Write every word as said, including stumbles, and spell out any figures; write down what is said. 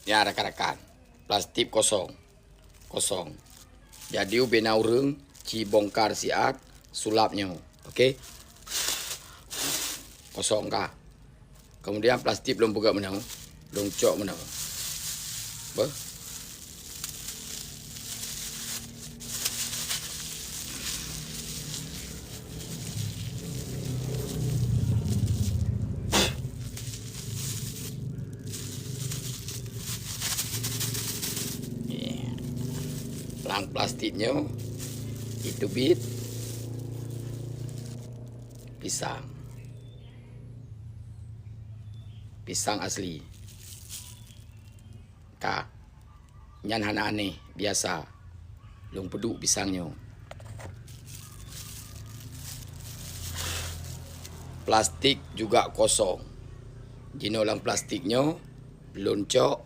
Ya, rakan-rakan. Plastik kosong. Kosong. Jadi, ubena ureuëng ci bongkar siat sulap nyoe. Oke. Kosong ka. Kemudian plastik lôn peugah meunoe, lôn cok meunoe. Beuh. Lam plastik nyoe, itu bit pisang. Pisang asli. Ka. Nyan hana aneh, biasa. Lôn peuduek pisang nyoe. Plastik juga kosong. Jinoe lam plastik nyoe, lôn cok,